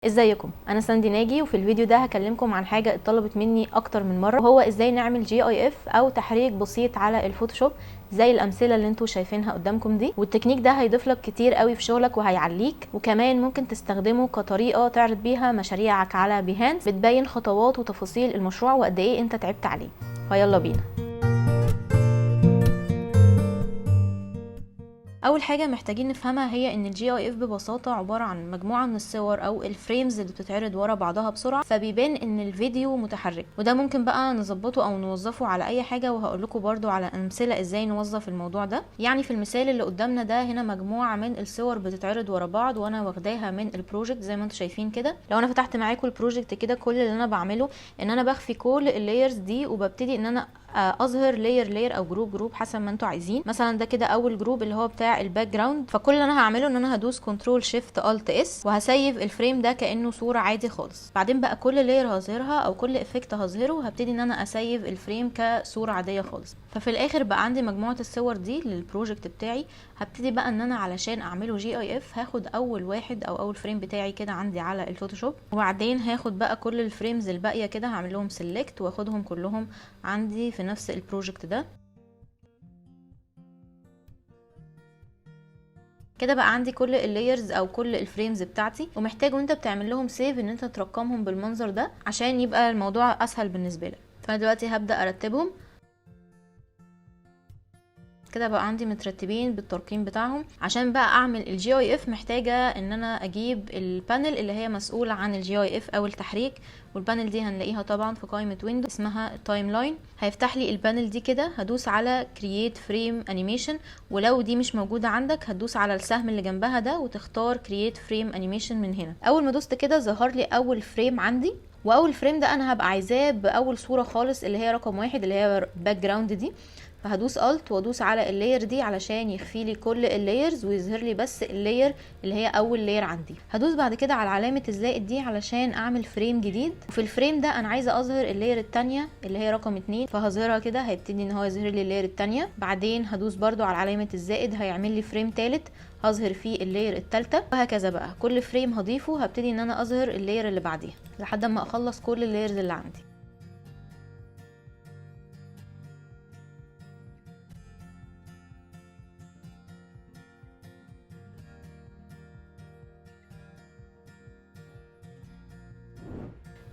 ازيكم؟ انا ساندي ناجي، وفي الفيديو ده هكلمكم عن حاجة اتطلبت مني اكتر من مره، وهو ازاي نعمل GIF او تحريك بسيط على الفوتوشوب زي الامثلة اللي انتوا شايفينها قدامكم دي. والتكنيك ده هيضيف لك كتير قوي في شغلك وهيعليك، وكمان ممكن تستخدمه كطريقه تعرض بيها مشاريعك على Behance، بتبين خطوات وتفاصيل المشروع وقد ايه انت تعبت عليه. فيلا بينا. اول حاجة محتاجين نفهمها هي ان ال GIF ببساطة عبارة عن مجموعة من الصور او ال frames اللي بتتعرض ورا بعضها بسرعه، فبيبان ان الفيديو متحرك. وده ممكن بقى نظبطه او نوظفه على اي حاجه، وهقول لكم برده على امثلة ازاي نوظف الموضوع ده. يعني في المثال اللي قدامنا ده، هنا مجموعة من الصور بتتعرض ورا بعض، وانا واخداها من ال project زي ما انتم شايفين كده. لو انا فتحت معاكم ال project كده، كل اللي انا بعمله ان انا بخفي كل ال layers دي، وببتدي ان انا اظهر layer layer او group group حسب ما انتوا عايزين. مثلا ده كده اول group اللي هو بتاع ال background، فكل اللي انا هعمله ان انا هدوس control shift alt S وه save ال frame ده كانه صوره عادي خالص. بعدين بقى كل layer هظهرها او كل effect هظهره هبتدي ان انا ا save ال frame كصوره عادية خالص. ففي الاخر بقى عندي مجموعة الصور دي لل project بتاعي. هبتدي بقى ان انا علشان اعمله GIF هاخد اول واحد او اول frame بتاعي كده عندي على الفوتوشوب، وبعدين هاخد بقى كل ال frames الباقية كده هعمل لهم select واخدهم كلهم عندي في نفس ال project ده. كده بقى عندي كل ال layers او كل ال frames بتاعتي، ومحتاج وانت بتعمل لهم save ان انت ترقمهم بالمنظر ده عشان يبقى الموضوع اسهل بالنسبة لك. فانا دلوقتي هبدا ارتبهم كده، بقى عندي مترتبين بالترقيم بتاعهم. عشان بقى اعمل ال GIF محتاجه ان انا اجيب ال panel اللي هي مسؤولة عن ال GIF او التحريك، وال panel دي هنلاقيها طبعا في قائمة window اسمها timeline. هيفتح لي ال panel دي كده، هدوس على create frame animation، ولو دي مش موجودة عندك هتدوس على السهم اللي جنبها ده وتختار create frame animation من هنا. اول ما دوست كده ظهر لي اول frame عندي، واول frame ده انا هبقى عايزاه باول صوره خالص اللي هي رقم 1 اللي هي background دي. فهدوس alt وادوس على ال layer دي علشان يخفي لي كل ال layers ويظهر لي بس ال layer اللي هي اول layer عندي. هدوس بعد كده على علامة الزائد دي علشان اعمل frame جديد، وفي ال frame ده انا عايزه اظهر ال layer الثانية اللي هي رقم 2، فهظهرها كده هيبتدي ان هو يظهر لي ال layer الثانية. بعدين هدوس برده على علامة الزائد هيعمل لي frame ثالث هظهر فيه ال layer الثالثة، وهكذا بقى كل frame هضيفه هبتدي ان انا اظهر ال layer اللي بعديها لحد ما اخلص كل ال layers اللي عندي.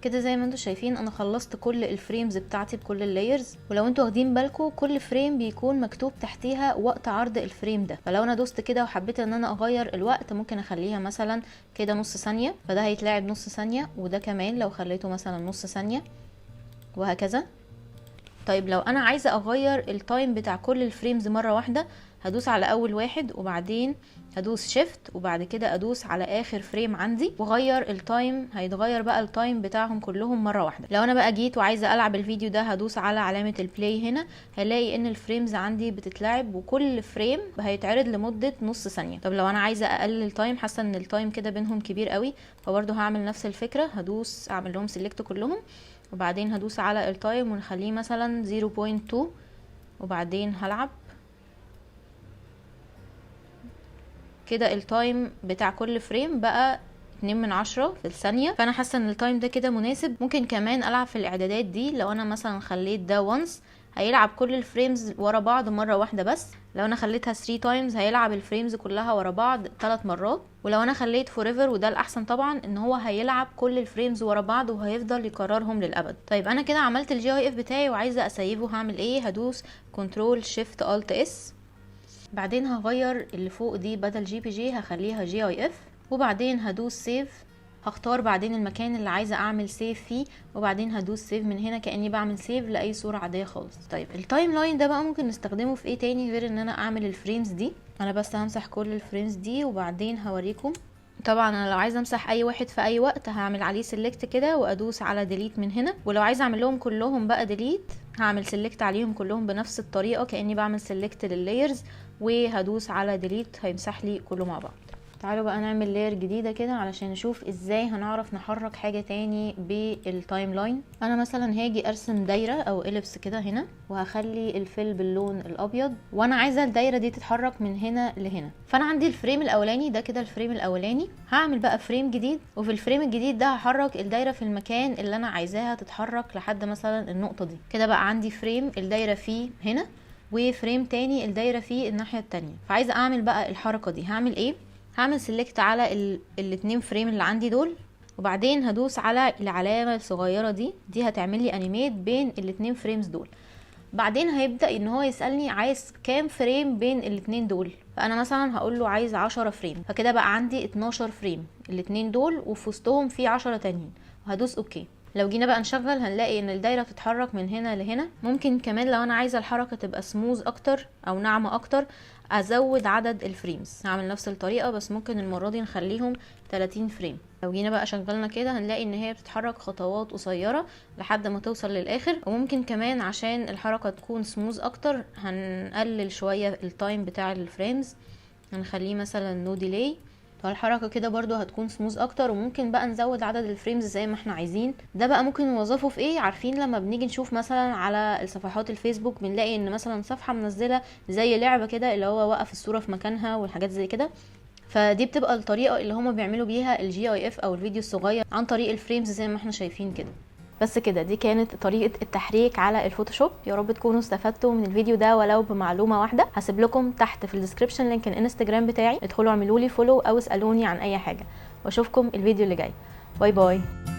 كده زي ما انتم شايفين انا خلصت كل ال frames بتاعتي بكل ال layers، ولو انتوا واخدين بالكم كل frame بيكون مكتوب تحتيها وقت عرض ال frame ده. فلو انا دوست كده وحبيت ان انا اغير الوقت ممكن اخليها مثلا كده نص ثانية، فده هيتلعب نص ثانية، وده كمان لو خليته مثلا نص ثانية، وهكذا. طيب لو انا عايزه اغير ال time بتاع كل ال frames مرة واحدة هدوس على اول واحد وبعدين هدوس shift وبعد كده ادوس على اخر frame عندي واغير ال time، هيتغير بقى ال time بتاعهم كلهم مرة واحدة. لو انا بقى جيت وعايزه العب الفيديو ده هدوس على علامة ال play هنا، هلاقي ان ال frames عندي بتتلعب وكل frame هيتعرض لمدة نص ثانية. طب لو انا عايزه اقلل ال time، حاسه ان ال time كده بينهم كبير قوي، فبرده هعمل نفس الفكرة، هدوس اعمل لهم select كلهم وبعدين هدوس على ال time ونخليه مثلا 0.2 وبعدين هلعب كده. ال time بتاع كل frame بقى 2/10 في الثانية، فانا حاسة ان ال time ده كده مناسب. ممكن كمان العب في الاعدادات دي، لو انا مثلا خليت ده once هيلعب كل ال frames ورا بعض مرة واحدة بس، لو انا خليتها 3 times هيلعب ال frames كلها ورا بعض 3 مرات، ولو انا خليت forever وده الاحسن طبعا ان هو هيلعب كل ال frames ورا بعض وهيفضل يكررهم للابد. طيب انا كده عملت ال GIF بتاعي وعايزه اسيفه، هعمل ايه؟ هدوس control shift alt S، بعدين هغير اللي فوق دي بدل JPG هخليها GIF، وبعدين هدوس save. هختار بعدين المكان اللي عايزه اعمل save فيه، وبعدين هدوس save من هنا كاني بعمل save لاي صوره عادية خالص. طيب ال timeline ده بقى ممكن نستخدمه في ايه تاني غير ان انا اعمل ال frames دي؟ انا بس همسح كل ال frames دي وبعدين هوريكم. طبعا انا لو عايزه امسح اي واحد في اي وقت هعمل عليه select كده وادوس على delete من هنا، ولو عايزه اعمل لهم كلهم بقى delete هعمل select عليهم كلهم بنفس الطريقة كاني بعمل select لل layers، وهدوس على delete هيمسح لي كله مع بعض. تعالوا بقى نعمل layer جديدة كده علشان نشوف ازاي هنعرف نحرك حاجة تاني بال timeline. انا مثلا هاجي ارسم دايرة او ellipse كده هنا، وهخلي ال fill باللون الابيض، وانا عايزة الدايرة دي تتحرك من هنا لهنا. فانا عندي ال frame الاولاني ده كده، ال frame الاولاني هعمل بقى frame جديد، وفي ال frame الجديد ده هحرك الدايرة في المكان اللي انا عايزاها تتحرك لحد مثلا النقطة دي. كده بقى عندي frame الدايرة فيه هنا، و frame تاني الدايرة فيه الناحية التانية. فعايزة اعمل بقى الحركة دي، هعمل ايه؟ هعمل select على الاتنين frame اللي عندي دول، وبعدين هدوس على العلامة الصغيرة دي، دي هتعمل لي animate بين الاتنين frames دول. بعدين هيبدأ ان هو يسألني عايز كام frame بين الاتنين دول، فانا مثلا هقول له عايز 10 frame، فكده بقى عندي 12 frame الاتنين دول، وفي وسطهم في 10 تانيين، وهدوس okay. لو جينا بقى نشغل هنلاقي ان الدايرة بتتحرك من هنا لهنا. ممكن كمان لو انا عايزة الحركة تبقى سموز اكتر او ناعمة اكتر ازود عدد ال frames، هعمل نفس الطريقة بس ممكن المرة دي نخليهم 30 frame. لو جينا بقى شغلنا كده هنلاقي ان هي بتتحرك خطوات قصيرة لحد ما توصل للاخر. وممكن كمان عشان الحركة تكون سموز اكتر هنقلل شوية ال time بتاع ال frames، هنخليه مثلا no delay، فالحركة كده برضو هتكون سموز اكتر. وممكن بقى نزود عدد ال frames زي ما احنا عايزين. ده بقى ممكن نوظفه في ايه؟ عارفين لما بنيجي نشوف مثلا على الصفحات الفيسبوك بنلاقي ان مثلا صفحة منزلة زي لعبة كده اللي هو وقف الصورة في مكانها والحاجات زي كده، فدي بتبقى الطريقة اللي هما بيعملوا بيها ال GIF او الفيديو الصغير عن طريق ال frames زي ما احنا شايفين كده. بس كده دي كانت طريقة التحريك على الفوتوشوب. يا رب تكونوا استفدتوا من الفيديو ده ولو بمعلومة واحدة. هسيب لكم تحت في ال description link الانستجرام بتاعي، ادخلوا اعملوا لي follow او اسألوني عن اي حاجة، واشوفكم الفيديو اللي جاي. bye bye.